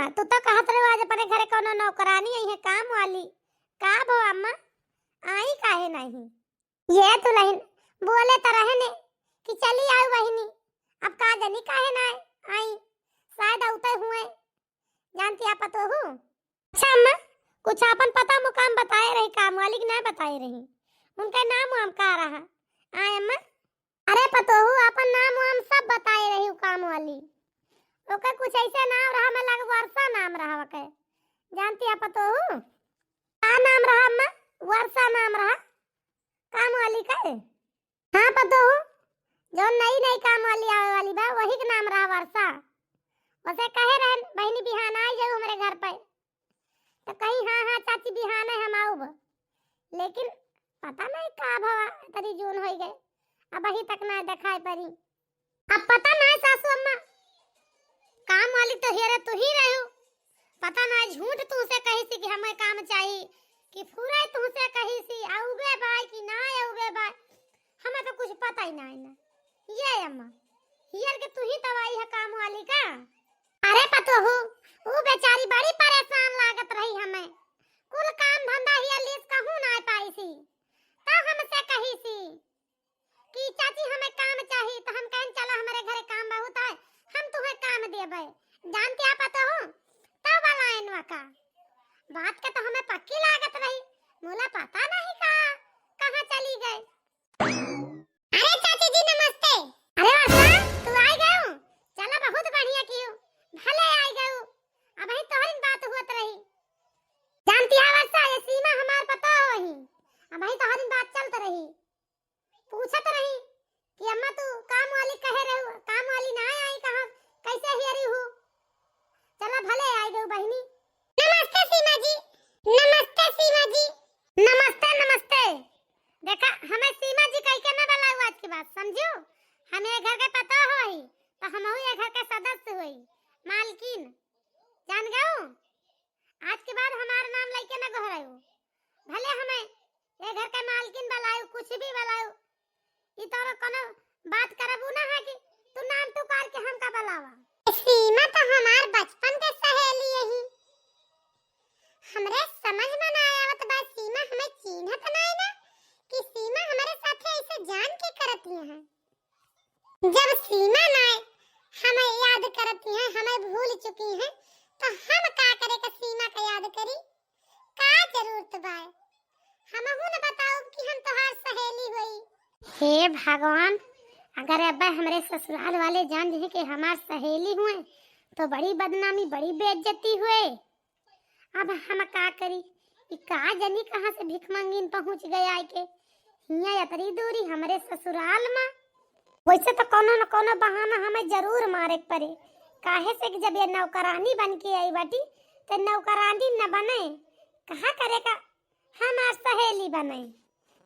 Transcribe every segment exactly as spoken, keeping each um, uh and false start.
तू तो कहत रहो आज अपने घरे कौनो नौकरानी आई है काम वाली। का भो अम्मा, आई काहे नहीं? ये दुल्हन बोले तो रहे ने कि चली आऊ बहिनी, अब का जानी काहे ना आई, शायद आउते हुए। जानती आप पतोहू? अच्छा अम्मा, कुछ आपन पता मुकाम बताए रही, काम वाली के ना बताए रही, उनका नाम वाम का रहा? आए अम्मा? अरे पतोहू, आपन नाम वाम सब बताए रही उ काम वाली। ओकर कुछ ऐसे नाम रहा, मैं लग वर्षा नाम रहा ओके। जानती है पतोहू? का नाम रहा अम्मा? वर्षा नाम रहा काम वाली का। हाँ पतोहू, जो नई नई काम वाली आवे वाली बा, वही के नाम रहा वर्षा। उसे कहे रहन, "बहिनी बिहान आई जाऊ हमरे घर पे।" तो कही, "हाँ हाँ चाची, बिहान है हम आउब।" लेकिन पता नहीं का भवा, तरी जून होई गए, अब अभी तक ना दिखाई पड़ी। अब पता नहीं सासू अम्मा, काम वाली तो हियरे तू ही रहू, पता नहीं झूठ तुहसे कही सी कि हमें काम चाहिए, कि पूरा तुहसे कही सी आउबे बाय कि ना आउबे बाय, हमें तो कुछ पता ही नहीं ना। ये अम्मा, हियर के तू ही तवाई है काम वाली का? अरे पतोहू, ऊ बेचारी बड़ी परेशान लागत रही हमें, कुल काम धंधा हियर लीस कहूँ ना पाई सी, तो हमसे कही सी कि चाची हमें काम चाही, तो हम कहन चला हमरे घरे काम बहुत है, हम तुम्हें काम देबे। जानती आप पतोहू, तब वाला एनवा का बात के तो हमें पक्की लागत रही, मुला पता नहीं का कहाँ चली गए। अरे चाची जी नमस्ते। अरे वर्षा, तू आई गयो? चला बहुत बढ़िया कियो, भले आई गयो। अब ही तोहरिन बात हुअत रही। जानती है वर्षा, ये सीमा हमार पतोह ही, अब ही तोहरिन बात चलत रही। पूछत रही कि अम्मा तू काम वाली कहे रहू, काम वाली ना आई कहाँ, कैसे हियरी हूँ? चला भले आई गऊ बहिनी। नमस्ते सीमा जी, नमस्ते सीमा जी। नमस्ते नमस्ते। देखा हमें सीमा जी कह के ना बुलाऊ आज के बाद, समझो? हम ये घर के पतोह होई तो हम ये घर के सदस्य होई, मालकिन, जान गऊ? आज के बाद हमार नाम लेके ना गोहराऊ, भले हमें ये घर के मालकिन बुलाऊ, कुछ भी बुलाऊ, ई तोरा कोनो बात करबू ना है कि तू नाम पुकार के हमका बुलावा। सीमा तो हमार बचपन के सहेली यही। हमरे समझ में ना आवत बा, सीमा हमें चीन्हत नाई ना कि सीमा हमरे साथे ऐसे जान के करती है। जब सीमा नाई हमें याद करती है, हमें भूल चुकी है, तो हम का करे का सीमा का याद करी? का जरूरत बाय? हमहू न बताउब कि हम तोहार सहेली होई। हे भगवान, अगर अब्बे हमरे ससुराल वाले जान जहे कि हमार सहेली हुए, तो बड़ी बदनामी, बड़ी बेइज्जती हुए। अब हम का करी? ई का जनी कहाँ से भिखमंगिन पहुँच गया आइके? हियाँ अतरी दूरी हमरे ससुराल मा। वैसे तो कोनो न कोनो बहाना हमें जरूर मारे के पड़े, काहे से कि जब ये नौकरानी बन के आई बाटी, तो नौकरानी न बने, कहा करे का हमार सहेली बने,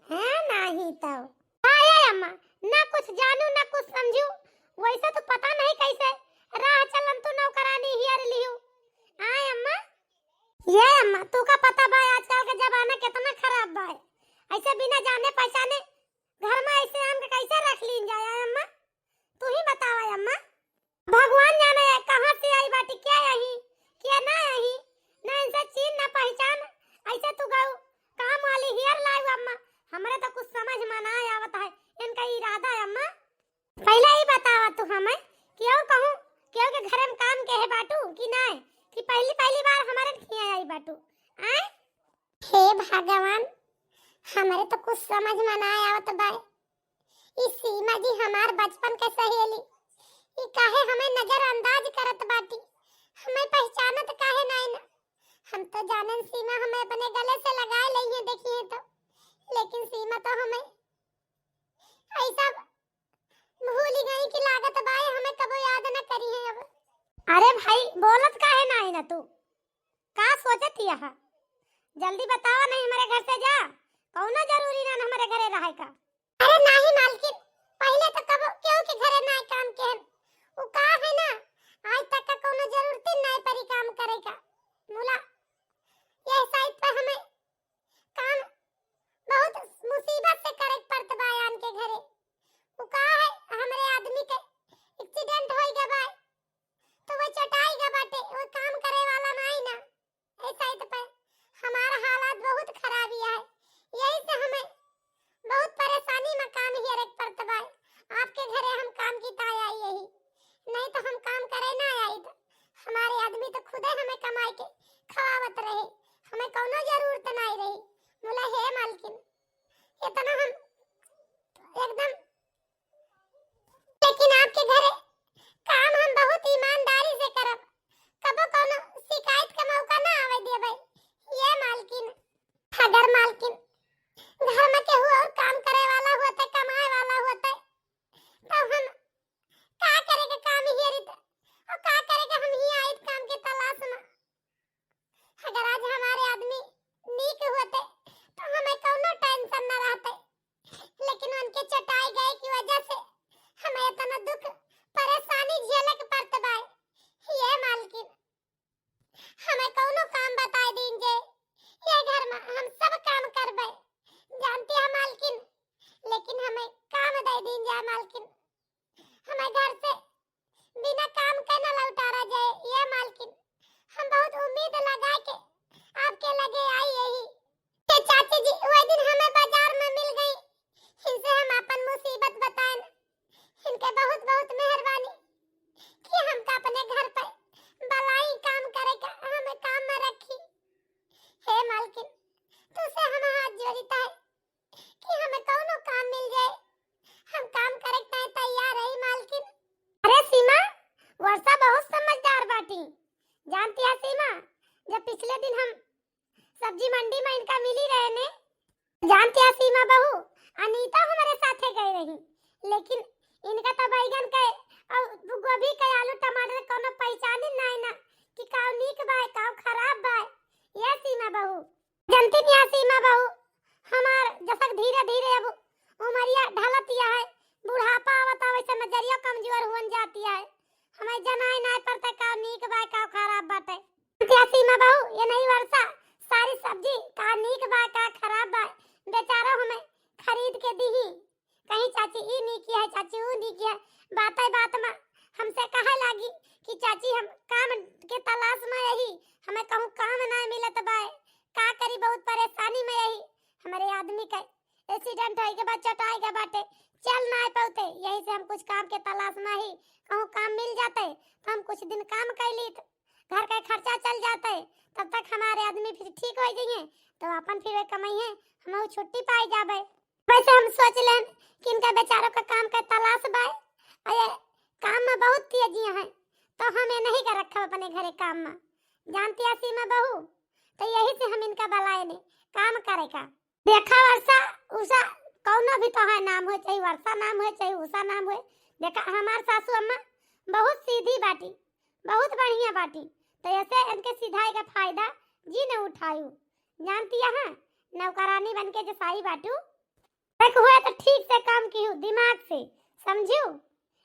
हैं? नहीं तो। आए अम्मा, ना कुछ जानू, ना कुछ समझू, वैसे तो पता नहीं कैसे राह चलन तू नौकरानी हियर लिहू। आए अम्मा? ये अम्मा, तू का पता बा आजकल के जमाना कितना खराब बा, ऐसे बिना जाने पहचाने घर में ऐसे आन के कैसे रख लीन जाए, आए अम्मा? तू ही बतावा अम्मा। भगवान जाने ये कहाँ से आई बाटी, क्या यही, क्या ना यही, ना इनसे चीन ना पहचान, ऐसे तू गऊ काम वाली हियर लाऊ अम्मा, हमरे तो कुछ समझ में ना आवत है इनका इरादा अम्मा। पहले ही बतावा तू हमें, केहू कहूँ, केहू के घरे में काम के है बाटू कि नाय, कि पहली पहली बार हमारे खिया आई बाटू, आए? हे भगवान, हमरे तो कुछ समझ में ना आवत बा। ई सीमा जी हमार बचपन के सहेली, ई काहे हमें नजरअंदाज करत बाटी? हमें पहचानत काहे नाई ना? हम तो जानन सीमा हमें अपने गले से लगाए लइहे देखिए तो, लेकिन सीमा तो हमें ऐसा भूल गई कि लागत बाय हमें कबो याद न करी है अब। अरे भाई, बोलत काहे नाई ना तू? का सोचत हिया? जल्दी बतावा, नहीं हमारे घर से जा। कौनो जरूरी ना हमारे घरे रहे का। अरे नाही मालकिन, पहले तो कबो केहू के घरे नाय काम केहन। उ का है ना, आज तक का कौनो जरूरत नाय परी काम करे का। मुला, यह साइड पर हमें काम बहुत मुसीबत से करे के पड़त बा आन के घरे। उ का है, हमरे आदमी के एक्सीडेंट होई गए बा, तो वो चटाई गए बाटे, वो काम करे दुख परेशानी झेले के पड़त बाय। ये मालकिन, हमें कौनो काम बताए दीन जे, ये घर में हम सब काम करबे। जानती है मालकिन, लेकिन हमें काम दे दीन जाए मालकिन। हमें घर से बिना काम के न लौटारा जाए। ये मालकिन, हम बहुत उम्मीद लगा के आपके लगे आई यही। ये चाची जी वह दिन हमें बाजार में मिल गई, इनसे हम अपन मुसीबत बताएन। इनके बहुत बहुत मेहरबानी कि हमका अपने घर पे बलाई काम करे का हमें काम में रखी। हे मालकिन, तुझसे हम हाथ जोड़ीता है कि हमें कौनो काम मिल जाए, हम काम करे के तैयार रही मालकिन। अरे सीमा, वर्षा बहुत समझदार बाटी। जानती है सीमा, जब पिछले दिन हम सब्जी मंडी में इनका मिली रहे ने, जानती है सीमा बहू, अनीता हमारे साथे गए रही, लेकिन इनका तो बैगन के और गोभी के, आलू टमाटर कोनो पहचानी नाय ना कि काव नीक बाय, काव खराब बाय। ये सीमा बहू, जनती नहीं है सीमा बहू, हमार जसक धीरे धीरे अब उमरिया ढलत है, बुढ़ापा आवता, वैसे नजरिया कमजोर हुअन जाती है। हमें जनाए नाय पड़ता काव नीक बाय, काव खराब बाटे। क्या सीमा बहू, ये नहीं वर्षा, सारी सब्जी का नीक बा का खराब बा, बेचारो हमें खरीद के दीही। कहीं चाची ई नीक है, चाची ऊ नीक है, बातें बात में हमसे कहे लागी कि चाची हम काम के तलाश में यही, हमें कहूँ काम ना मिलत बाय, का करी बहुत परेशानी में यही। हमारे आदमी के एक्सीडेंट होए के बाद चोटाए के बाटे, चल ना पौते, यही से हम कुछ काम के तलाश में ही, कहूँ काम मिल जाते तो हम कुछ दिन काम कर लीत, घर का खर्चा चल जाते, तब तक हमारे आदमी फिर ठीक हो जाइए, तो अपन फिर वे कमाइए, हम छुट्टी पाए जाबे। वैसे हम सोच लेन कि इनका बेचारों का काम का तलाश बाय, और ये काम में बहुत तेजी है, तो हम ये नहीं कर रखा अपने घरे काम में। जानती है सीमा बहू, तो यही से हम इनका बुलाए ने काम करे का। देखा वर्षा, उषा, कौनो भी तो है नाम हो, चाहे वर्षा नाम हो, चाहे उषा नाम हो, देखा हमार सासू अम्मा बहुत सीधी बाटी, बहुत बढ़िया बाटी, तो ऐसे इनके सिधाई का फायदा जी न उठायू। जानती है, नौकरानी बन के जसाई बाटू, एक हुए तो ठीक से काम किहू, दिमाग से समझू।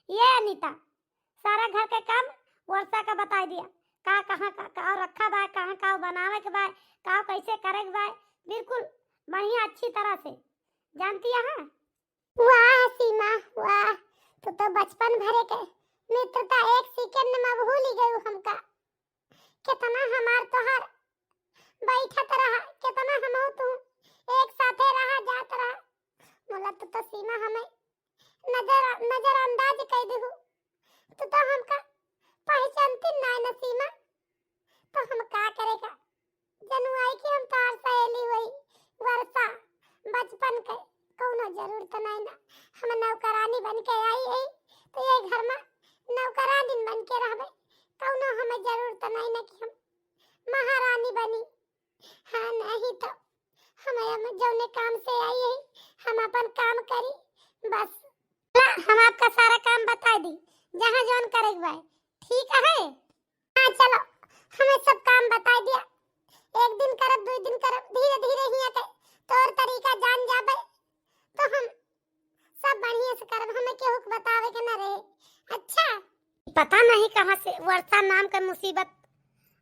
ये अनीता, सारा घर के काम वर्षा का बताई दिया, का कहाँ का, का रखा बा, कहाँ का बनावे के बा, का कैसे करे के बा, बिल्कुल बढ़िया अच्छी तरह से। जानती है, वाह सीमा, वाह, तू तो बचपन भरे के मित्रता एक सेकंड में भूल ही गयू हमका। कितना हमार तोहार बैठत रहा, कितना हम तू एक साथे रहा जात रहा। मोला तू तो सीमा हमें नजर, नजरअंदाज कर देहू। तू तो हमका पहचानती नाय न सीमा, तो हम का करेगा? जनुआई कि हम तोहार सहेली होई, वर्षा, बचपन के, कौनो जरूरत नाय ना। हम नौकरानी बन के आई है, तो ये घर में नौकरानी बन के रहबे, कौनो हमें जरूरत नाय ना कि हम महारानी बनी। हाँ, नहीं तो हम, हम जौने काम से आई है, हम अपन काम करी, बस। ला, हम आपका सारा काम बता दी, जहाँ जौन करे के बा, ठीक है? हाँ, चलो, हमें सब काम बता दिया, एक दिन करब, दो दिन करब, धीरे धीरे हिया के तौर तरीका जान जाबे, तो हम सब बढ़िया से करब, हमें केहू के बतावे के ना रहे। अच्छा, पता नहीं कहाँ से वर्षा नाम के मुसीबत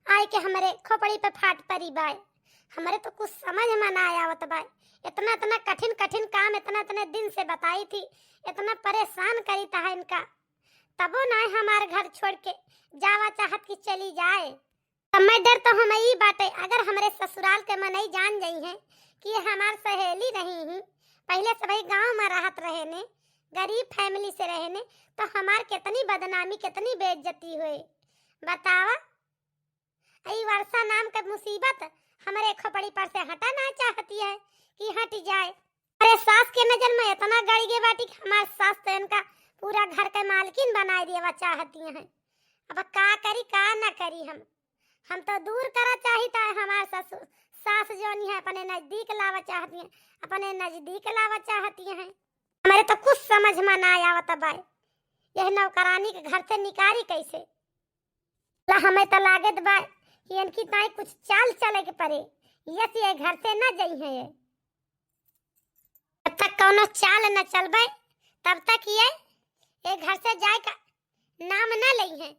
आए के हमरे खोपड़ी पे फाट परी बाय। हमरे तो कुछ समझ में ना आवत बाय। इतना, इतना कठिन, कठिन काम इतना, इतने दिन से बताई थी, इतना परेशान करी था इनका, तबो ना हमार घर छोड़ के जावा चाहत कि चली जाए। तब मैं डर तो हम ई बाटे, अगर हमरे ससुराल के मनई जान जाई हैं कि ये हमार सहेली रही ही, पहले सबही गांव में रहत रहे ने, गरीब फैमिली से रहे ने, तो हमार कितनी बदनामी, कितनी बेइज्जती होए। बतावा, ई वर्षा नाम के मुसीबत हमरे खोपड़ी पर से हटा ना चाहती है कि हट जाए। अरे सास के नजर में इतना गड़ गए बाटी कि हमार सास तो इनका पूरा घर के मालकिन बनाए देवा चाहती हैं। अब का करी, का ना करी हम। हम तो दूर करा चाहिता है, हमार ससुर, सास जोनी है, अपने नजदीक लावा चाहती हैं, अपने नजदीक लावा चाहती हैं। हमरे तो कुछ समझ में ना आवत बाय, यह नौकरानी के घर से निकारी कैसे? ला, हमें तो लागत बाय कि इनकी ताई कुछ चाल चले के पड़े, यस ये घर से ना जाई है ये। जब तक कौनो चाल न चलबे, तब तक ये ये घर से जाए का नाम न लेइहैं।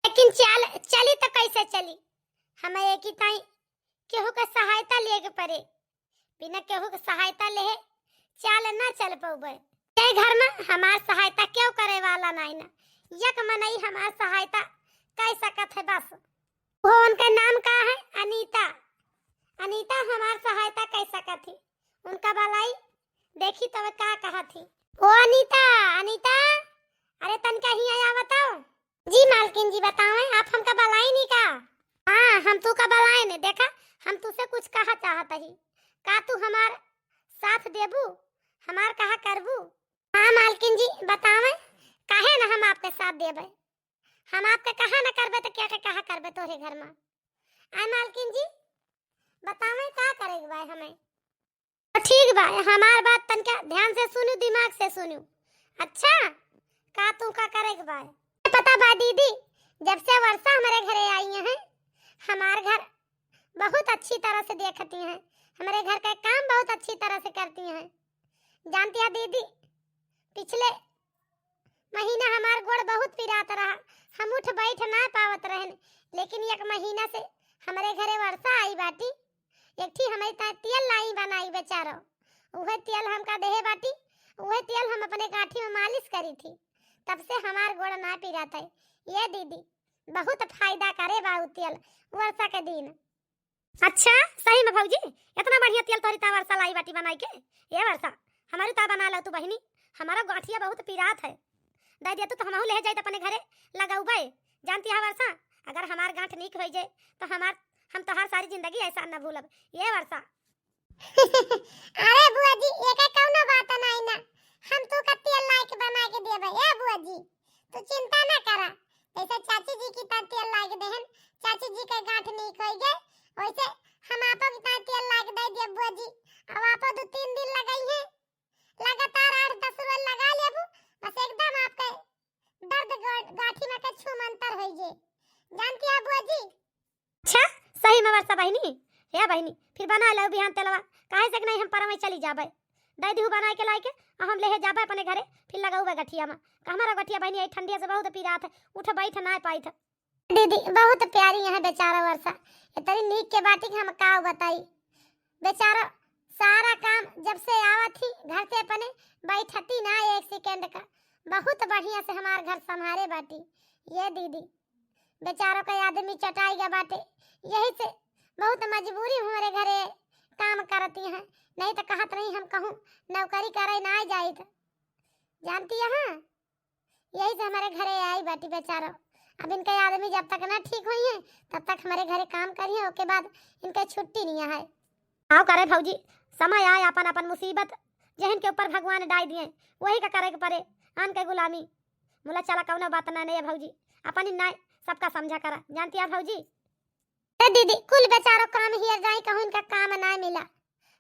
लेकिन चाल चली तो कैसे चली? हमें एक ही ताई केहू के सहायता लेके पड़े। बिना केहू के सहायता लेहे चाल ना चल पउबे। ये घर में हमार सहायता केहू करे वाला नाई ना। एक मनई हमार सहायता कर सकत है बस। वो उनका नाम का है? अनीता। अनीता हमार सहायता कर सकत ही। उनका बलाई देखी तब का कहत ही। ओ अनीता, अनीता, अरे तनका हियाँ आवत हो। जी मालकिन जी, बतावें, आप हमका बलाई नहीं का? हाँ, हम तू का बलाई ने। देखा, हम तुसे कुछ कहा चाहत ही। का तू हमार साथ देबू? हमार कहा करबू? हाँ मालकिन जी, बतावें, काहे ना हम आपके साथ देबे? हम आपके कहा न करबे तो क्या के कहा करबे तोरे घर में? आय मालकिन जी, बतावें का करे के बा हमें? तो ठीक बा, हमार बात तनका ध्यान से सुनू, दिमाग से सुनू। अच्छा, का तू का करे के बा? पता बा दीदी, जब से वर्षा हमारे घरे आई है, हमार घर बहुत अच्छी तरह से देखती हैं, हमारे घर का काम बहुत अच्छी तरह से करती हैं। जानती है दीदी, पिछले महीना हमार गोड़ बहुत पिरात रहा, हम उठ बैठ ना पावत रहन, लेकिन एक महीना से हमरे घरे वर्षा आई बाटी, एक ठी हमरे ताई तेल लाई बनाई बेचारो, उहे तेल हमका देहे बाटी, उहे तेल हम अपने गांठी में मालिश करी थी, तब से हमार गोड़ ना पिरात है। ये दीदी, बहुत फायदा करे बा उ तेल वर्षा के दिन। अच्छा, सही में भौजी, इतना बढ़िया तेल तोहरी ता वर्षा लाई बाटी बनाई के। ए वर्षा, हमारी ता बना लो तू बहिनी, हमारा गांठिया बहुत पिरात है। दे दिया तू तो हमहू ले जाइत अपने घरे लगौबे। जानती है वर्षा, अगर हमार गांठ नीक होई जाए तो हमार, हम तोहार सारी जिंदगी एहसान न भूलब। ए वर्षा। अरे बुआ जी, एके कौनो बात नाई ना, हम तू का तेल लाई के बना के देबे। ए बुआ जी, तू चिंता ना करा, जैसे चाची जी की ता तेल लाई के देहन, चाची जी के गांठ नीक होई गए, वैसे हम आपो की ता तेल लाई के दे दिए बुआ जी। अब आपो दो तीन दिन लगाई है, लगातार आठ दस रोज लगा लेबू, बस एकदम आपके दर्द गा-, गांठी में के छूमंतर होई जे। जानती है बुआ जी? अच्छा, सही में वर्षा बहिनी? हे बहिनी, फिर बना लो बिहान तेलवा, काहे से कि नहीं हम परवे चली जाबे। दे दिहू बनाए के लाई के, आ हम लेहे जाबे अपने घरे, फिर लगाऊ गठिया में। का हमारा गठिया बहिनी, यही ठंडिया से बहुत पिरात है, उठ बैठ ना पाइत है। दीदी, बहुत प्यारी है बेचारा वर्षा, इतनी नीक के बाटी कि हम का बताई। बेचारा सारा काम जब से आवत ही घर से अपने बैठती ना एक सेकंड का, बहुत बढ़िया से हमार घर संभारे बाटी। ये दीदी, बेचारों का आदमी चटाई गया बाटे, यही से बहुत मजबूरी हमारे घरे काम करती हैं, नहीं तो कहत नहीं हम कहूँ नौकरी करे ना जाइत। जानती है, यही से हमारे घरे आई बाटी बेचारो। अब इनके आदमी जब तक ना ठीक होई हैं, तब तक हमारे घरे काम करी हैं, ओके बाद इनके छुट्टी नहीं है। आओ करे भौजी, समय आए अपन अपन मुसीबत जहन के ऊपर भगवान डाई दिए, वही का करे के परे, आन के गुलामी। मुला चला कौनो बात ना नहीं है भौजी, अपन ही ना सबका समझा करा, जानती है भौजी? ए दीदी, कुल बेचारो काम हियर जाई कहूँ इनका काम ना मिला,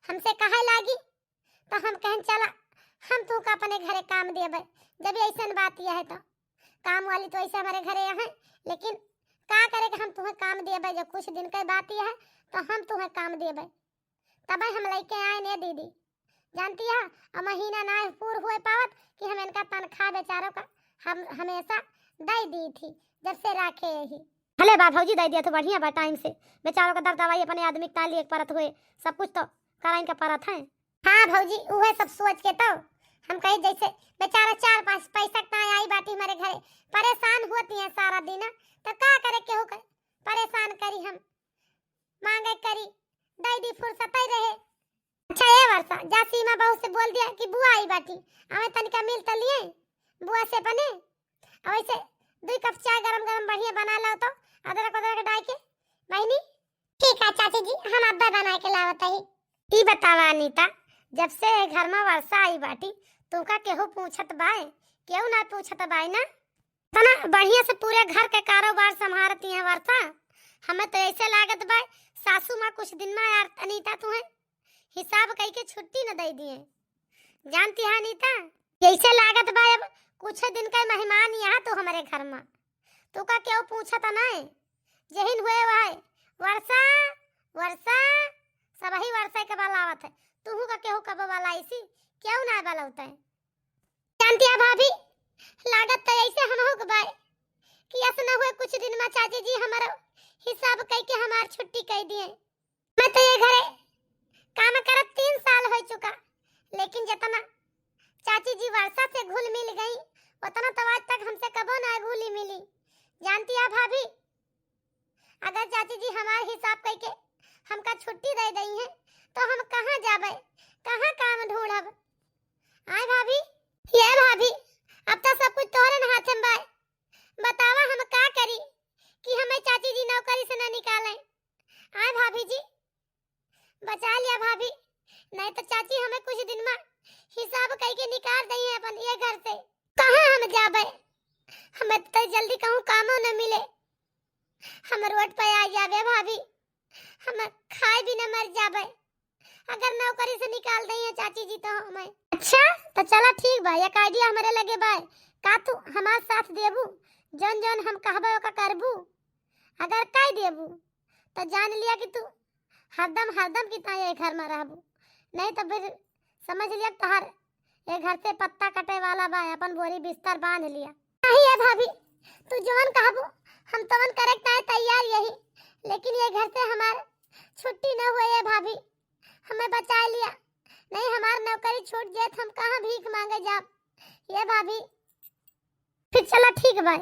हमसे कहे लागी तो हम कहन चला हम तू का अपने घरे काम देबे। जब ऐसन बात यह है तो काम वाली तो ऐसे हमारे घरे यहाँ, लेकिन का करे कि हम तुम्हें काम देबे, जो कुछ दिन के बात यह है तो हम तुम्हें काम देबे। तबे हम लेके आए ने दीदी, जानती है, अब महीना ना पूर हुए पावत कि हम इनका तनख्वाह बेचारों का हम हमेशा दे दी थी जब से राखे यही। भले बा भौजी, दे दिया तो बढ़िया बा, टाइम से बेचारों का दर दवाई अपने आदमी के ताली एक परत हुए, सब कुछ तो कराइन का परत है। हाँ भौजी, उहे सब सोच के तो हम कहे जैसे बेचारा चार पाँच पैसा ना आई बाटी हमारे घरे, परेशान होती है सारा दिन, तो का करे केहू के परेशान करी हम, मांगे करी, दे दी फुर्सत ही रहे। अच्छा ए वर्षा, जा सीमा बहू से बोल दिया कि बुआ आई बाटी, हमें तनिका मिल तो लिए बुआ से बने, अब ऐसे दुई कप चाय गरम गरम बढ़िया बना लो तो, अदरक वदरक डाल के। बहिनी, ठीक है चाची जी, हम अब्बे बना के लावत ही। ई बतावा अनीता, जब से ए घर में वर्षा आई बाटी, तुमका केहू पूछत बाय? केहू ना पूछत बाय ना। इतना बढ़िया से पूरे घर के कारोबार संभारती हैं वर्षा। हमें तो ऐसे लागत बाय सासू माँ कुछ दिन में यार अनीता तुम्हें हिसाब कई के छुट्टी न दे दिए। जानती है अनीता, ऐसे लागत बाय अब कुछ दिन का मेहमान यहाँ तो हमारे घर में, तो का केहू पूछत नहीं, जहिन हुए वह वर्षा, वर्षा, सबही वर्षा के बलावत है। तुहू का केहू कब बलाइसी, केहू ना बलौत है। जानती है भाभी, लागत तो ऐसे हम हो गए कि ऐसा न हुए कुछ दिन में चाची जी हमारा हिसाब कई के हमार छुट्टी कई दिए। मैं तो ये घरे काम करत तीन साल हो चुका, लेकिन जितना चाची जी वर्षा से घुल मिल गई, उतना तो आज तक हमसे कबो ना घुली मिली। जानती है भाभी, अगर चाची जी हमार हिसाब कई के हमका छुट्टी दे दई हैं, तो हम कहाँ जाबे, कहाँ काम ढूंढब? आए भाभी, ये भाभी, अब तो सब कुछ तोहरे न हाथे में बाय। बतावा हम का करी कि हमें चाची जी नौकरी से ना निकालें। आए भाभी जी, बचा लिया भाभी, नहीं तो चाची हमें कुछ दिन में हिसाब कई के निकाल दई है अपन ये घर से। कहाँ हम जाबे? हमें तो जल्दी कहूँ कामो न मिले, हम रोड पे आ जाबे भाभी, हम खाए भी न मर जाबे अगर नौकरी से निकाल दई है चाची जी तो हमें। अच्छा, तो चला ठीक बा, एक आइडिया हमारे लगे बा। का तू हमार साथ देबू? जौन जौन हम कहबे ओका करबू? अगर कह देबू तो जान लिया कि तू हरदम हरदम की ताई ये घर में रहबू, नहीं तो फिर समझ लिया तोहार ये घर से पत्ता कटे वाला बा, अपन बोरी बिस्तर बांध लिया। नहीं है भाभी, तू जौन कहबू हम तवन करे के ताई तैयार यही, लेकिन ये घर से हमार छुट्टी न हुए ये भाभी, हमें बचा लिया, नहीं हमार नौकरी छूट जाए तो हम कहाँ भीख मांगे जाब ये भाभी। फिर चला ठीक बा,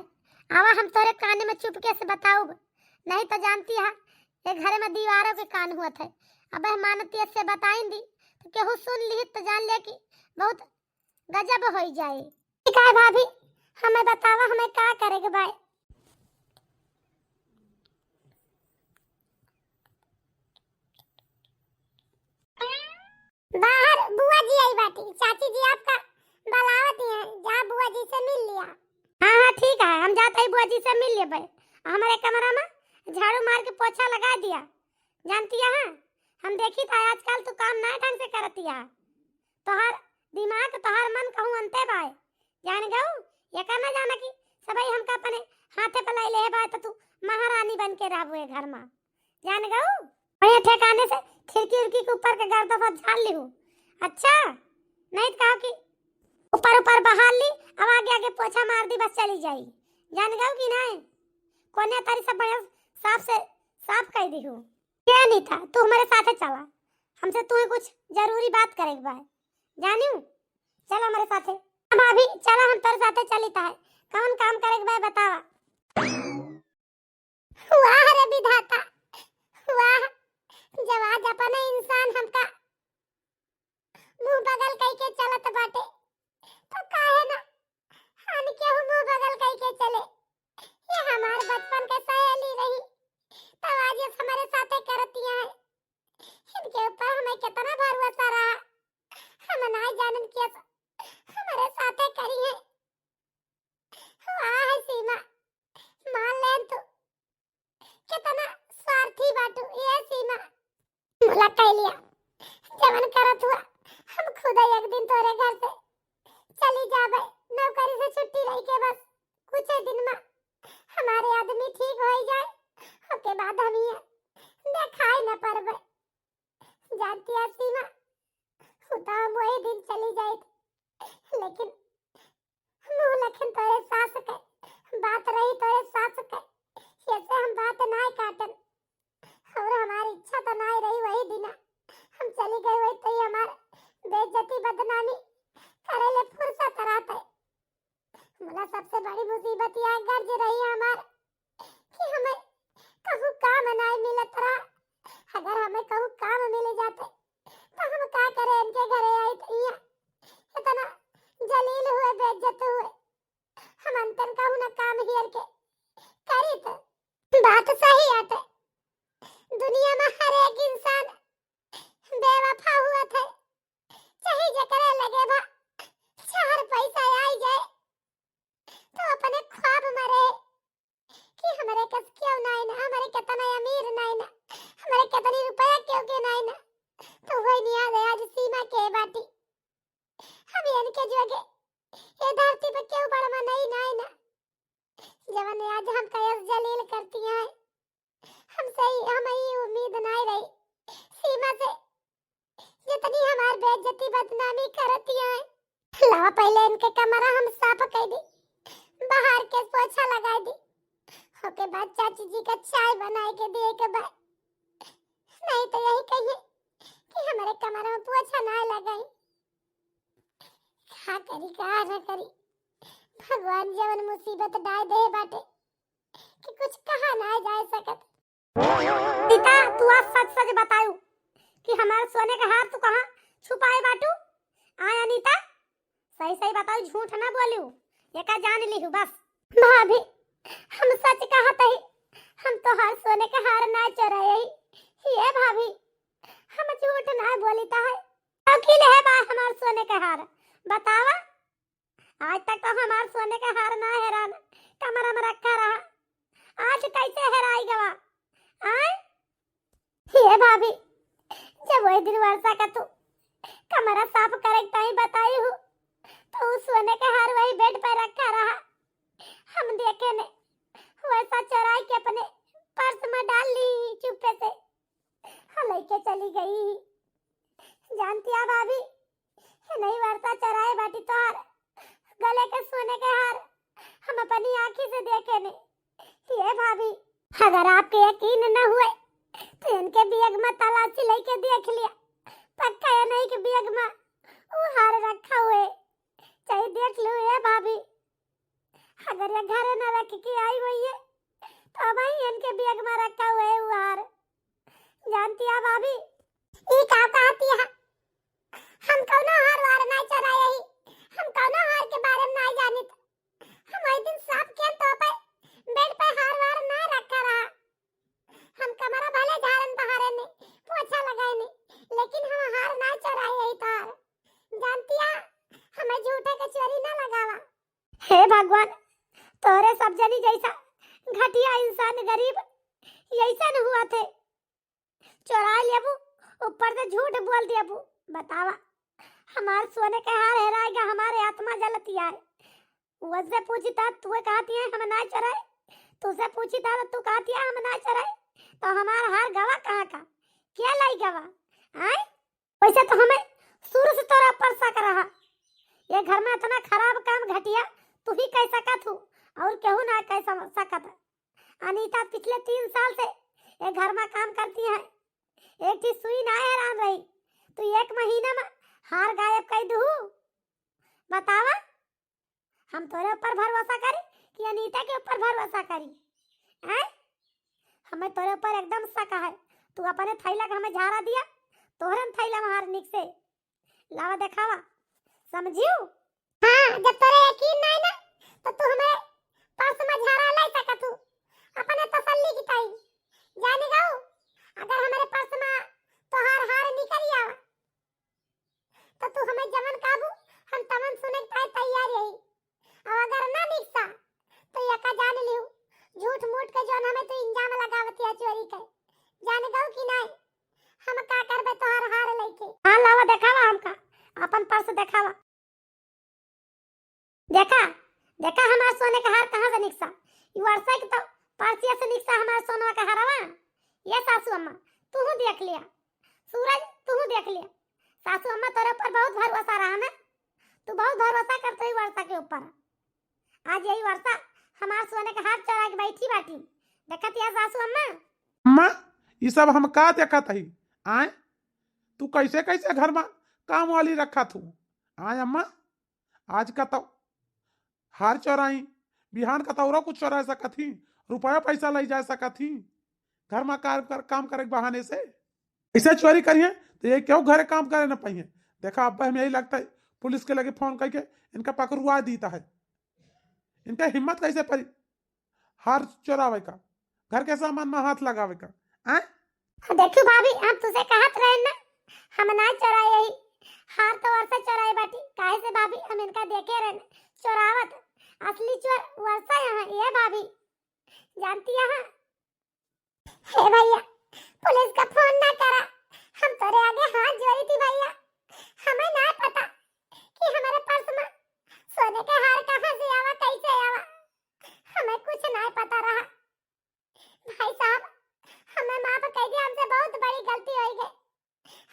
आवा हम तोरे कान में चुपके से बताउब, नहीं तो जानती है ये घरे में दीवारों के कान हुआ थे। अब हम मानती से बताई दी तो केहू सुन लिही तो जान ले कि बहुत गजब हो जाए। ठीक है भाभी, हमें बतावा हमें का करे के बा। बाहर बुआ जी आई बाटी, चाची जी आपका बुलावत हैं, जा बुआ जी से मिल लिया। हाँ हाँ ठीक है, हम जाते ही बुआ जी से मिल लेबे। हमारे कमरा में झाड़ू मार के पोछा लगा दिया। जानती है, हम देखी था आजकल तू काम ना ढंग से करती है, तोहार दिमाग तोहार मन कहूँ अंते बाय। जान गऊ, ये का ना जाना कि सबई हमका अपने हाथे पे लाई ले बाय तो तू महारानी बन के रहबू ये घर में। जान गऊ, बढ़िया ठिकाने से खिड़की उड़की के ऊपर के गर्दा सब झाड़ लिहू। अच्छा, नहीं तो कहो कि ऊपर ऊपर बहार ली, अब आगे आगे पोछा मार दी, बस चली जाई। जान गऊ कि नहीं, कोने तारी सब बढ़िया साफ से साफ कर दिहू। ये अनीता, तू हमारे साथे चला, हमसे तुम्हें कुछ जरूरी बात करे के बा, जानियो? चल हमारे साथे। हाँ भाभी, चला हम तोरे साथे चली ताहे, कौन काम करे के बा बतावा। वाह रे विधाता, वाह, जब आज अपना इंसान हमका मुंह बगल कई के चलत बाटे, तो काहे ना हम केहू मुंह बगल कई के चले। ये हमार बचपन के सहेली रही, तब आज ये हमारे साथे करतिया है। इनके ऊपर हमें कितना भरोसा रहा, हम ना जानन के हमारे साथे करी है। वाह सीमा, मान लेन तू कितना स्वार्थी बाटू ये सीमा। मुला कह लिया, जवन करत हुआ, हम खुद एक दिन तोरे घर से चली जाबे, नौकरी से छुट्टी लेके बस कुछ दिन में हमारे आदमी ठीक हो जाए, ओके बाद हम ये देखाई न परबे। जानती है सीमा, खुदा हम वही दिन चली जाए, लेकिन मुँह लखन तोरे सास के, बात रही तोरे सास के, ऐसे हम बात ना काटन। और हमारी इच्छा तो ना रही वही दिन हम चली गए, वही तो ही हमार बेइज्जती बदनामी करे ले फुर्सत रहते। मुला सबसे बड़ी मुसीबत यह गर्ज रही हमार कि हमें कहूँ काम ना मिलत रहा। अगर हमें कहूँ काम मिल जाते तो हम का करे इनके घरे आई तो यहाँ इतना जलील हुए, बेइज्जत हुए। हम अंतन कहूँ ना काम हियर के करी तो बात सही आते। दुनिया में हर एक इंसान बेवफा हुआ थे, चाहे जकरे लगे बा चार पैसा आई जाए तो अपने ख्वाब में रहे कि हमरे कस क्यों नाई ना, हमरे कितना अमीर नाई ना, हमरे कितनी रुपया क्यों के नाई ना। तो वही नहीं आ गया आज सीमा के बाटी। हम इनके जोगे ये धरती पे क्यों बड़वा नहीं नाई ना, जवन आज हम कयस जलील करती हैं। हमसे ही, हम ही उम्मीद नाई रही सीमा से, जितनी हमार बेइज्जती बदनामी करती हैं। लावा पहले इनके कमरा हम साफ कर दी, पोछा लगाइ दी। ओके बाद चाची जी का चाय बनाए के दिए के बाद, नहीं तो यही कहिए कि हमरे कमरा में पोछा ना लगाई। का करी, का ना करी, भगवान जवन मुसीबत डाल दे बाटे कि कुछ कहा ना जाए सकत। अनिता, तू आज सच सच बतायू कि हमार सोने का हार तू कहाँ छुपाए बाटू? आय अनिता, सही सही बताऊ, झूठ ना बोलू, एका जान लिहू बस। भाभी, हम सच कहत ही, हम तोहार सोने के हार ना चोराए ही। ये भाभी, हम झूठ ना बोलित है। अउर की ले है बा हमार सोने के हार, बतावा। आज तक तो हमार सोने के हार ना हेरान, कमरा में रखा रहा, आज कैसे हेराई गवा? आय? हे भाभी, जब वही दिन वर्षा का तू कमरा साफ करे के ताई बताई हूँ, तो उ सोने के हार वही बेड पर रखा रहा। हम देखे ने, वर्षा चोराई के अपने पर्स में डाल ली चुप्पे से, हाँ, लेके चली गई। जानती है भाभी, ये नहीं वर्षा चोराए बाटी तोहार गले के सोने के हार, हम अपनी आँखी से देखे ने। ये भाभी, अगर आपके यकीन न हुए तो इनके बैग में तलाशी लेके देख लिया, पक्का ये नहीं कि बैग में वो हार रखा हुए। चाहे देख लो ये भाभी, अगर ये घरे न रख के आई हुई है तो भाई इनके बैग में रखा हुए वो हार। जानती है भाभी, ई का कहती है? हम कौनो हार वार ना चोराए ही, हम कौनो हार के बारे में ना जानित। हम वही दिन साफ के तो पे बेड पे हार वार ना रखा रहा। हम कमरा भले झाड़न बहारे ने, पोछा लगाए ने, लेकिन हम हार ना चोराए ही तोहार। जानती है, हमें झूठे के चोरी ना लगावा। हे भगवान, तोरे सब जनी जैसा घटिया इंसान गरीब ऐसा न हुआ थे। चोरा लेबू, ऊपर से झूठ बोल देबू। बतावा, हमार सोने के हार हेराएगा, हमारे आत्मा जलती है। वैसे पूछी था, तू कहती है हम ना चोराए, तुझसे पूछी था तो तू कहती है हम ना चोराए, तो हमार हार गवा कहाँ का? क्या लाई गवा? आय? वैसे तो हमें शुरू से तोरा पर शक रहा। ये घर में इतना खराब काम घटिया तू ही कह सकत हूँ, और केहू ना कह सम-, सकत। अनीता पिछले तीन साल से ये घर में काम करती है, एक चीज सुई ना हैरान रही, तू एक महीना में हार गायब कर दू। बतावा, हम तोरे ऊपर भरोसा करी कि अनीता के ऊपर भरोसा करी? हैं? हमें तोरे ऊपर एकदम शक है। तू अपने थैला के हमें झारा दिया, तोहरन थैला में हार निक से लावा देखावा, समझियो? हाँ, जब तोरे यकीन नहीं ना, तो तू हमें पर्स में झारा ले सकत हूँ, अपने तसल्ली की ताई। जानी गऊ, अगर हमारे पर्स में तोहार हार निकल आवा, तो तू हमें जवन काबू, हम तवन सुने के ताई तैयार यही। और अगर ना निकसा, तो यका जान लिहू, झूठ मूठ के जौन हमें तू इंजाम लगावत या चोरी के, जान गऊ कि नहीं, हम का करबे तोहार हार लेके। हाँ, लावा देखावा हमका, अपन पर्स देखावा। देखा, देखा हमार सोने का हार कहाँ से निकसा। ई वर्षा के तो पर्सिया से निकसा हमार सोनवा का हारवा। ये सासू अम्मा, तू देख लिया, सूरज, तू देख लिया। सासू अम्मा तोरे ऊपर बहुत भरोसा रहा ना, तू बहुत भरोसा करते ही वर्षा के ऊपर। आज यही वर्षा हमार सोने का हार चोरा के बैठी बाटी। देखत या सासू अम्मा? अम्मा, ई सब हम का देखत हई? आय, तू कैसे कैसे घर में काम वाली रखा थू? आय अम्मा, आज का तो हार चोराई, बिहान का तो औरो कुछ चोरा सकत ही, रुपया पैसा ले जा सकत ही, घर में कार, कर, काम करे के बहाने से। ऐसे चोरी करिए तो ये क्यों घरे काम करे न पाइए। देखा, अब हम यही लगता है, पुलिस के लगे फोन करके इनका पकड़वा दीता है। इनका हिम्मत कैसे पड़ी हार चोरावे का, घर के सामान में हाथ लगावे का? हैं? देखू भाभी, हम तुझसे कहत रहे ना, हम ना चोराए यही हार, तो वर्षा चोराए बाटी। काहे से भाभी, हम इनका देखे रहे ना चोरावत। असली चोर वर्षा यहाँ ये भाभी, जानती है? हे भैया, पुलिस का फोन ना करा, हम तोरे आगे हाथ जोड़ी थी भैया। हमें ना पता कि हमारे पर्स में सोने के हार कहाँ से आवा, कैसे आवा, हमें कुछ ना पता रहा। भाई साहब, हमें माफ कर दिया, हमसे बहुत बड़ी गलती हो गई।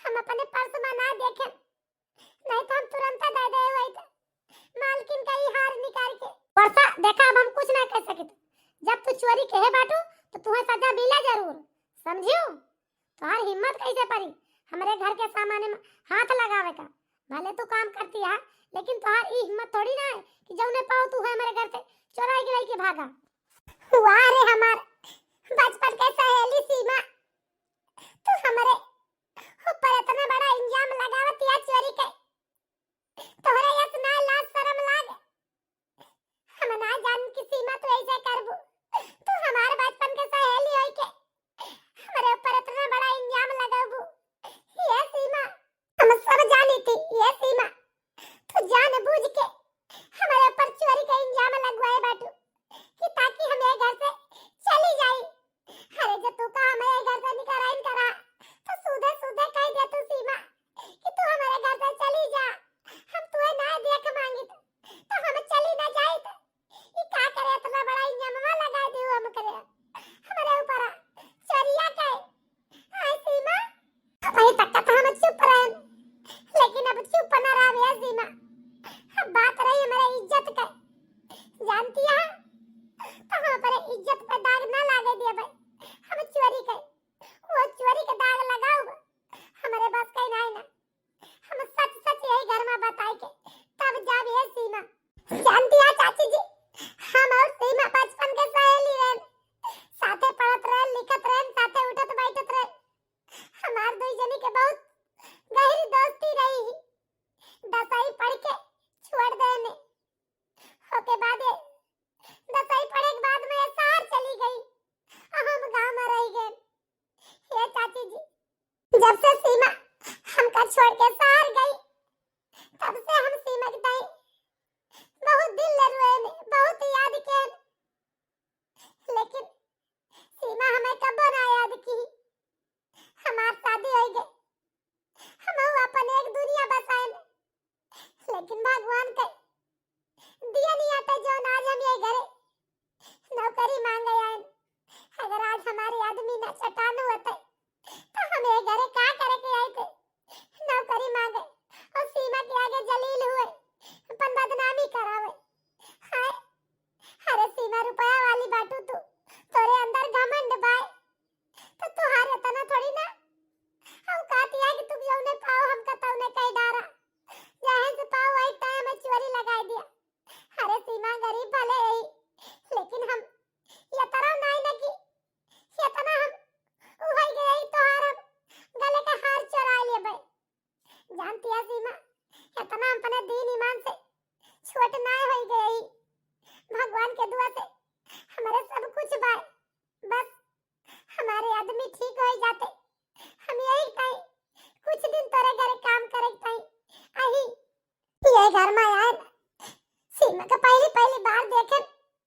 हम अपने पर्स में ना देखे, नहीं तो हम तुरंत दे दे वही तो मालकिन का ही हार निकाल के। वर्षा, देखा, अब हम कुछ ना कह सकित। जब तू चोरी कहे बाटू, तो तुहे सजा मिला जरूर, समझियो? तोहार हिम्मत कैसे परी हमरे घर के सामान में हाथ लगावे का? भले तू काम करती है, लेकिन तोहार ई हिम्मत थोड़ी ना है कि जौने पाओ तू है हमरे घर से चोराई गिराई के भागा। वाह रे हमार बचपन के सहेली सीमा, तू हमरे ऊपर इतना बड़ा इल्जाम लगावत या चोरी के। तोहरे यस ना लाज शरम लाग। हम ना जान कि सीमा तू ऐसे करबू। तू हमार बचपन के सहेली होई के हमरे ऊपर इतना बड़ा इल्जाम लगाबू। ये सीमा, हम सब जानी थी, ये सीमा, तू जानबूझ के हमरे ऊपर चोरी का इल्जाम लगवाए बाटू कि ताकि हम ये घर से चली जाई। अरे, जो तू का हमरे घर से निकराइन करा, तो सीधे सीधे कह दे तू सीमा कि तू हमरे घर से चली जा, हम तुहे ना देख मांगित, तो हम चली ना जाइत। ई का करे, इतना बड़ा इल्जामवा लगा दियो हम करे, हमरे ऊपर चोरिया के। आय सीमा, अबही तक तो हम चुप रहन, लेकिन अब चुप ना रहब ए सीमा। अब बात रही हमरे इज्जत के, जानती है, तो हम अपने इज्जत पे दाग ना लागे देबे। हम चोरी के, वो चोरी के दाग लगाउब, हमरे बस के नाई ना। हम सच सच यही घर में बताई के तब जाब ए सीमा। जानती है चाची जी, हम और सीमा बचपन के सहेली रहन, साथे पढ़त रहन, लिखत रहन, साथे उठत बैठत रहन। हमार दुई जनी के बहुत गहरी दोस्ती रही ही। दसवीं पढ़ के छोड़ देने, ओके बाद ये दसवीं पढ़े के बाद में ये शहर चली गई और हम गांव में रह गए। ये चाची जी, जब से सीमा हमका छोड़ के शहर गई, तब से हम सीमा के ताई बहुत दिल ले रोए ने, बहुत याद के। लेकिन सीमा हमें कबो ना याद की। हमार शादी हो गई, हम अपन एक दुनिया बसाए ने। लेकिन भगवान के दिया नहीं आता जो आज हम ये घरे नौकरी मांगे आए। अगर आज हमारे आदमी ना चटान होते, तो हम ये घरे का करे के आए थे? नौकरी मांगे और सीमा के आगे जलील हुए, अपन बदनामी करावे। हाय, अरे सीमा, रुपया वाली बाटू तू, तोरे अंदर घमंड बाय, तो तुहार इतना थोड़ी ना औकात या कि तू जौने पाओ हमका तौने कह डारा। जहे से पाओ वही टाइम में चोरी लगाई दिया। अरे सीमा, गरीब भले रही, लेकिन हम ये तरह नाई ना कि ये तना हम उहई गई तोहार हम गले का हार चोरा लेबे। जानती है सीमा, इतना हम अपने दीन ईमान से छोट नाई होई गई। भगवान के दुआ से हमारे सब कुछ बाय। बस हमारे आदमी ठीक हो जाते, हम यही ताई कुछ दिन तोरे घरे काम करे ताई अही। ये घर में आए ना, सीमा के पहली पहली बार देखे,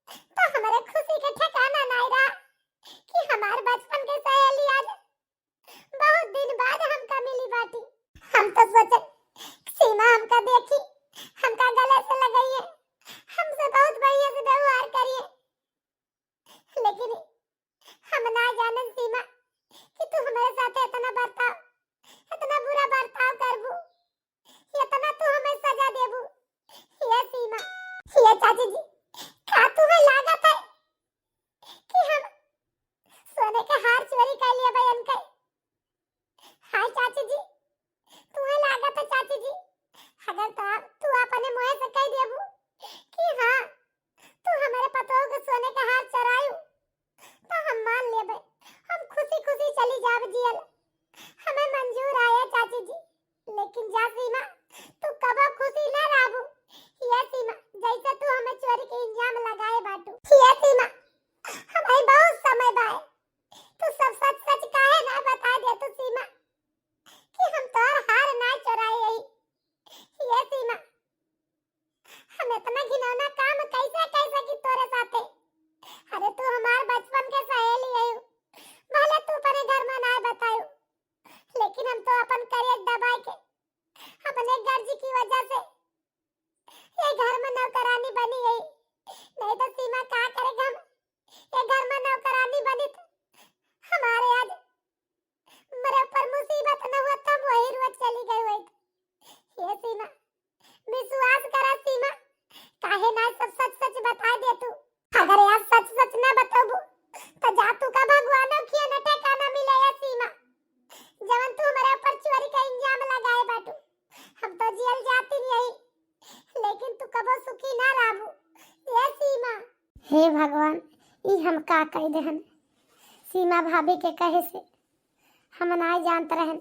तो हमारे खुशी के ठिकाना नहीं रहा कि हमारे बचपन के सहेली आज बहुत दिन बाद हमका मिली बाटी। हम तो सोचे सीमा हमका देखी, हमका गले से लगाई है, हमसे बहुत बढ़िया से व्यवहार करिए। लेकिन हम ना जानन सीमा कि तू हमारे साथ इतना बर्ताव, इतना बुरा बर्ताव करबू, इतना तू हमें सजा देबू। ये सीमा, ये चाची जी, का तुम्हें लागत है कि हम सोने के हार चोरी कर लिए बहन के? हाँ चाची जी, तुम्हें लागत है चाची जी, अगर तो तू अपने मुंह से कह देबू कि हाँ, तू हमारे पतोह के सोने के हार चोरायू, तो हम मान लेबे, हम खुशी खुशी चली जाब जियल, हमें मंजूर आया चाची जी। लेकिन जा सीमा, तू कबो खुशी ना रहबू। ये सीमा, जैसे तू हमें चोरी के इल्जाम लगाए बाटू। ये सीमा, हमें बहुत समय बाए, तू सब सच सच काहे ना बता दे तू सीमा कि हम तोर हार ना चोराए यही। ये सीमा, हम इतना घिनौना काम कैसे कैसे की तोरे साथे? अरे तू हमार बचपन के सहेली है, भले तू अपने घर में ना बतायू, लेकिन हम तो अपन करेज दबाई के अपने गर्ज की वजह से ये घर में नौकरानी बनी है, नहीं तो सीमा का करे हम ये घर में नौकरानी बनी तो हमारे आज मरे पर मुसीबत न हुआ तब वही रोज चली गई हुई। ये सीमा, विश्वास करा सीमा, काहे ना सब सच सच बता दे तू। हे भगवान, ई हम का कइ देहन? सीमा भाभी के कहे से हम नाय जानत रहन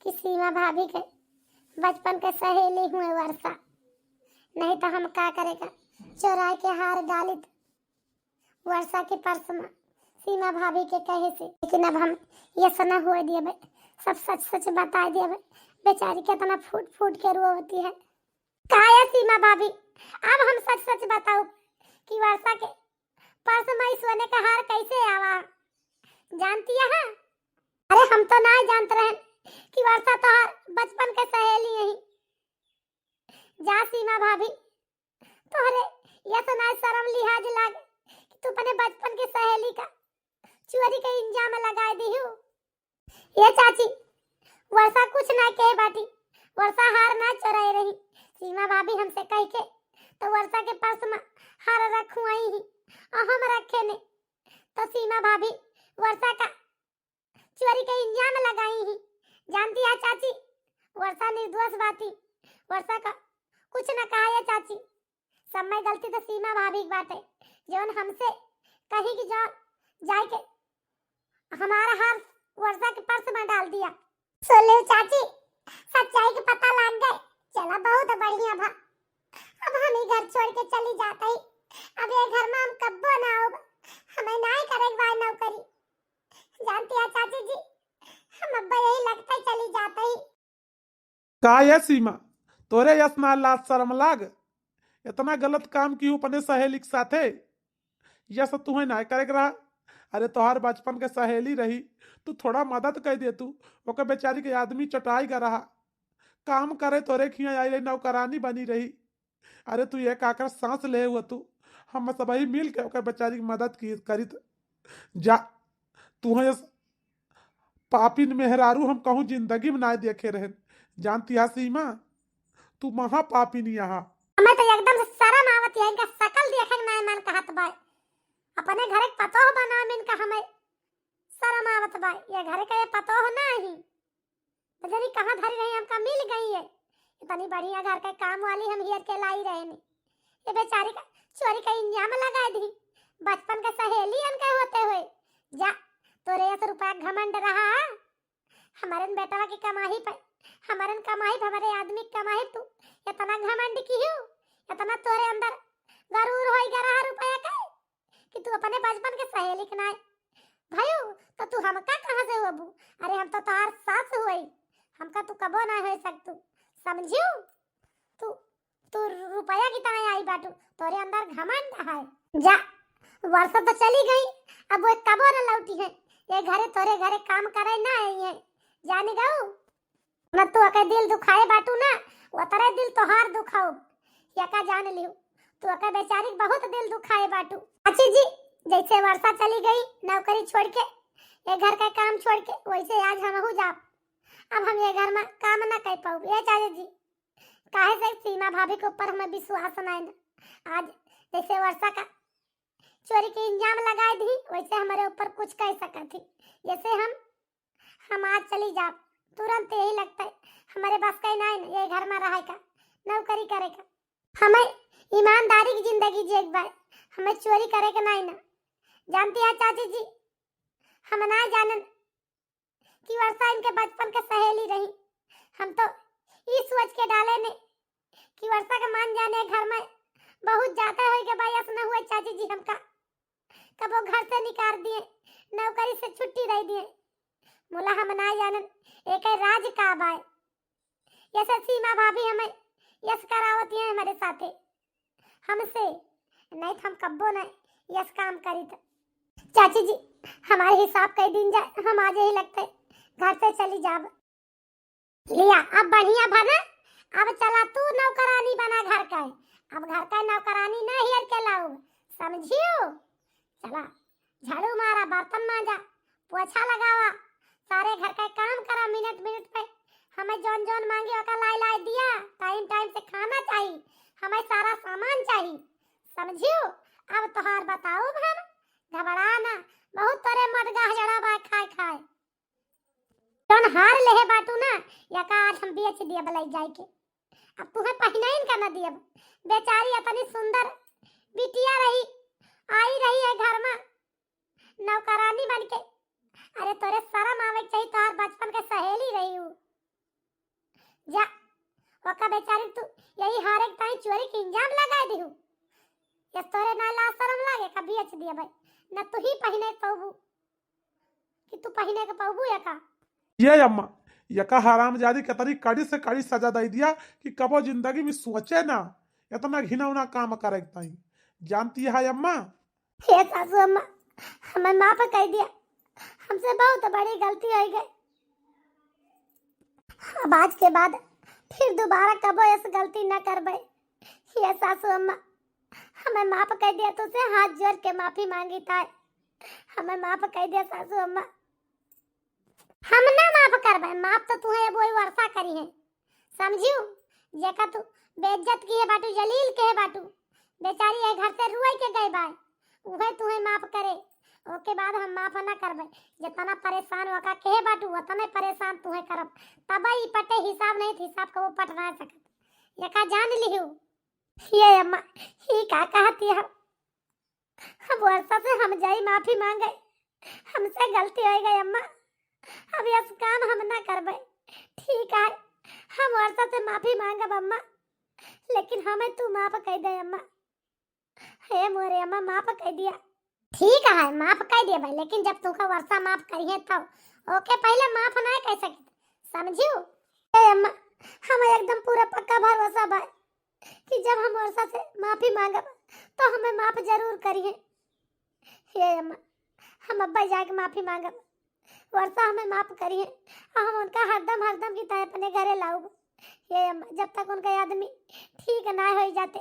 कि सीमा भाभी के बचपन के सहेली हुए वर्षा। नहीं तो हम का करेगा, चोराय के हार डालित वर्षा के पर्स में सीमा भाभी के कहे से। लेकिन अब हम ये सना हुए दिए बे, सब सच सच बताय दिए बे। बेचारी कितना फूट फूट के रोवती है। का ये सीमा भाभी, अब हम सच सच बताओ कि वर्षा के पर्स में ई सोने का हार कैसे आवा? जानती है? अरे हम तो नाय जानत रहन कि वर्षा तोहार बचपन के सहेली यही। जा सीमा भाभी, तोहरे ये तो नाय शर्म लिहाज लागे कि तू अपने बचपन के सहेली का चोरी के इल्जाम लगाय दिहू। ये चाची, वर्षा कुछ ना कहे बाटी, वर्षा हार ना चोराए रही। सीमा भाभी हमसे कह के तो वर्षा के पर्स में हार रखुआई ही और हम रखे ने, तो सीमा भाभी वर्षा का चोरी के इल्जाम लगाई ही। जानती है चाची, वर्षा निर्दोष बाटी, वर्षा का कुछ ना कहा है चाची। सब में गलती तो सीमा भाभी की बाटे, जौन हमसे कही कि जौन जाए के हमारा हार वर्षा के पर्स में डाल दिया। सुन ले चाची, सच्चाई के पता लाग गए। चला, बहुत बढ़िया भा। अब हम ही घर छोड़ के चली जात ही। अब ये घर में हम कब्बो ना आउब। हमें नाय करे के बा नौकरी। जानती है चाची जी, हम अब यही लगते चली जात ही। का ये सीमा, तोरे यस ना लाज शर्म लाग? इतना गलत काम किहू अपने सहेली के साथे? यस तुहे नाय करे के रहा। अरे तोहार बचपन के सहेली रही, तू थोड़ा मदद कर दे तू, ओके बेचारी के आदमी चटाई का रहा। काम करे तोरे खिया आई रही, नौकरानी बनी रही। अरे तू ये काकर सांस ले हुआ तू, हम सबही मिल के ओकर बेचारी की मदद की करित। जा, तुहे यस पापिन मेहरारू हम कहूँ जिंदगी में नाय देखे रहन। जानती है सीमा, तू महा पापिन यहाँ। हमें तो एकदम से शर्म आवत है, इनका शकल देखे के नाय मन कहत बा। अपने घर के पतोह बनावे में इनका हमें शर्म आवत बा। ये घर के ये पतोह ना ही, पता नहीं कहाँ धरी रही, हमका मिल गई है। इतनी बढ़िया घर के काम वाली हम हेर के लाई रहे ने। ये बेचारी का चोरी का इल्जाम लगाय दी। बचपन के सहेली इनके होते हुए। जा, तोरे यस रुपया घमंड रहा, हमारन बेटवा की कमाई पे, हमारन कमाई पे, हमारे आदमी की कमाई पे तू इतना घमंड किहू, इतना तोरे अंदर गरूर होई गा रहा रुपया के कि तू अपने बचपन के सहेली के नाय भयू, तो तू हमका कहाँ से होबू? अरे हम तो तोहार सास हुई, हमका तू कबो ना हो सकतू, समझियो? तू, तू रुपया की तरह आई बाटू, तोरे अंदर घमंड है। जा, वर्षा तो चली गई, अब वो कबो न लौटी है। ये घरे तोरे घरे काम करे ना आई है, जानी गऊ? ना तू अके दिल दुखाए बाटू ना, वो तरे दिल तोहार दुखाओ, या का जान लियो। तू अके बेचारी के बहुत दिल दुखाए बाटू। चाची जी, जैसे वर्षा चली गई नौकरी छोड़ के, ये घर का काम छोड़ के, वैसे आज हमहू जाब। अब हम ये घर में काम ना कर पाऊब। ये चाची जी, काहे से सीमा भाभी के ऊपर हमें विश्वास नहीं ना। आज जैसे वर्षा का चोरी के इल्जाम लगाए दी, वैसे हमारे ऊपर कुछ कह सकत थी। जैसे हम, हम आज चली जाब, तुरंत यही लगता है, हमारे बस का ही नहीं ना ये घर में रहे का, नौकरी करे का। हमें ईमानदारी की जिंदगी जिए के बा, हमें चोरी करे के नहीं ना। जानती है चाची जी, हम ना जानन कि वर्षा इनके बचपन के सहेली रही। हम तो ई सोच के डाले ने कि वर्षा के मान जाने घर में बहुत ज्यादा हो गया बा, यस न हुए चाची जी, हमका कबो घर से निकाल दिए, नौकरी से छुट्टी दे दिए। मुला हम ना जानन एक राज का बाय। यस सीमा भाभी हमें यस करावत है हमारे साथे, हमसे नहीं तो हम कब्बो नहीं यस काम करी। तो चाची जी, हमारे हिसाब कई दिन जाए, हम आज यही लगते घर से चली जाब। लिया, अब बढ़िया बना, अब चला तू नौकरानी बना घर का। अब घर का नौकरानी ना हेर के लाऊ, समझियो? चला, झाड़ू मारा, बर्तन मांजा, पोछा लगावा, सारे घर का काम करा मिनट मिनट पे। हमें जौन जौन मांगी ओका लाई लाई दिया, टाइम टाइम से खाना चाही, हमें सारा सामान चाही, समझियो? अब तोहार बताओ हम, घबरा ना, बहुत तोरे मोटगाह जड़ा बा खाए खाए। जौन हार लेहे बाटू ना, या का आज हम बेच दिया बलाई जाए के। अब तुहे पहिनाइन का ना दियब। बेचारी इतनी सुंदर बिटिया रही, लाज शरम लागे का बेच दिया भाई, न तू ही पहिने के पउबू कि तू पहिने के पउबू या का? ये अम्मा, यका हरामजादी के तरी कड़ी से कड़ी सजा दे दिया कि कबो जिंदगी में सोचे ना इतना घिनौना काम करे के ताई। जानती है अम्मा? हे सासू अम्मा, हमें माफ कर दिया, हमसे बहुत बड़ी गलती हो गई। अब आज के बाद फिर दोबारा कबो ऐसी गलती ना करबे। हे सासू अम्मा, हमें माफ कर दिया, तुझसे हाथ जोड़ के माफी मांगी ताई, हमें माफ कर दिया सासू अम्मा। हम ना माफ करबे, माफ तो तुहे अब वही वर्षा करी है, समझियो? जेका तू बेइज्जत किहे बाटू, जलील किहे बाटू, बेचारी ये घर से रुआई के गई बाय, उहे तुहे माफ करे, ओके बाद हम माफ ना करबे। जितना परेशान ओका किहे बाटू, उतने परेशान तुहे करब। तब ई पटे हिसाब नहीं, हिसाब कबो पट ना सकत, ये का जान लिहू। ये अम्मा, ई का कहती है? अब वर्षा से हम जाई माफी मांगे, हमसे गलती हो गई अम्मा, अब यस काम हम ना करबे। ठीक है, हम वर्षा से माफी मांगब अम्मा, लेकिन हमें तू माफ कर दे अम्मा। हे मोरे अम्मा, माफ कर दिया। ठीक है, माफ कर दिया भाई, लेकिन जब तुमका वर्षा माफ करिए तब, ओके पहले माफ ना कर सकित, समझियो? हे अम्मा, हम एकदम पूरा पक्का भरोसा बा कि जब हम वर्षा से माफी मांगब तो हमें माफ जरूर करिए। हे अम्मा, हम अब्बा जाके माफी मांगब, वर्षा हमें माफ करिए और हम उनका हरदम हरदम की तरह अपने घरे लाऊब। हे अम्मा, जब तक उनका आदमी ठीक ना हो जाते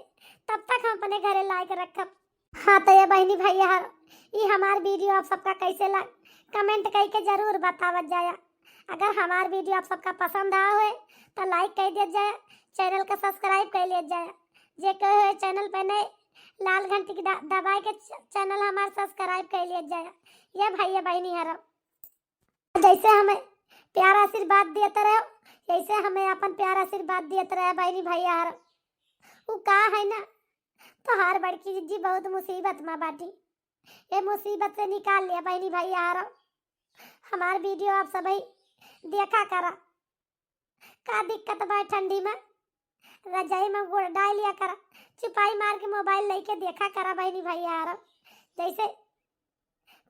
तब तक हम अपने घरे ला के रखब। हाँ तो ये बहनी भैया हर, ई हमार वीडियो आप सबका कैसे लग, कमेंट करके जरूर बतावत जाया। अगर हमार वीडियो आप सबका पसंद आया होए तो लाइक कर दिया जाया, चैनल का सब्सक्राइब कर लिया जाया। जे कहे हुए चैनल पे नए, लाल घंटी की दा-, दबाए के च-, चैनल हमार सब्सक्राइब कर लिया जाया। ये भैया बहनी हर, जैसे हमें प्यार आशीर्वाद देते रहो, वैसे हमें अपन प्यार आशीर्वाद देते रहे बहनी भैया हर। उ का है ना, तोहार बड़की जिज्जी बहुत मुसीबत में बाटी, ये मुसीबत से निकाल लिया बहनी भैया हर। हमार वीडियो आप सबही देखा करा। का दिक्कत बा ठंडी में? रजाई में गोड़ डाल लिया करा, चुपाई मार के मोबाइल लेके देखा करा बहनी भैया हर। जैसे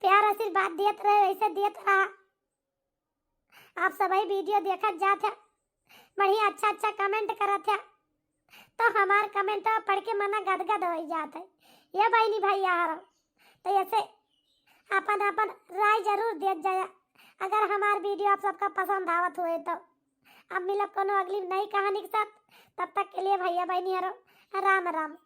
प्यार आशीर्वाद देत रहे वैसे देत रहा। आप सबही वीडियो देखत जात है, बढ़िया अच्छा अच्छा कमेंट करत है, तो हमार कमेंट पढ़ के मना गदगद हो जात है। ये बहनी भैया हर, तो ऐसे अपन अपन राय जरूर देत जाया। अगर हमार वीडियो आप सबका पसंद आवत हुए तो। अब मिलब कोनो अगली नई कहानी के साथ, तब तक के लिए भैया बहनी हर, राम राम।